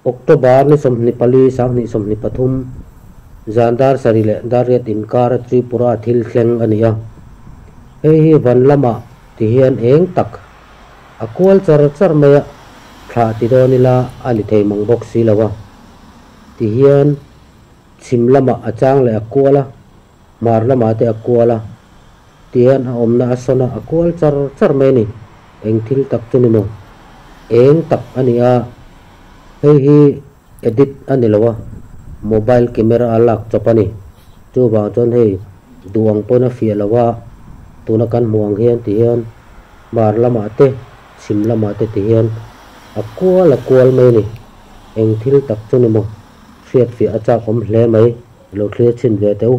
October ni 24 2023 zan dar sarih leh dar riat inkar a Tripura thil thleng a ni a. Hei hi van lamah ti hian eng tak a kual char char mai a, thlah ti dawn ila a ni thei mang bawk si lo a. Ti hian chhim lamah a chang leh a kual a, hmar lamah te a kual a, ti hian a awmna a sawn a, a kual char char mai a ni. Eng thil tak chu ni maw? Eng tak a ni a, hei hi edit a ni lo a, mobile camera a lak chawp a ni. Chuvang chuan hei duh ang pawn a fiah lo a, tuna kan hmuh ang hian ti hian hmar lamah te chhim lamah te ti hian a kual a kual mai a ni. Eng thil tak chu ni maw? Hriatfiah a chak awm hle mai, lo thlir chhin ve teh u.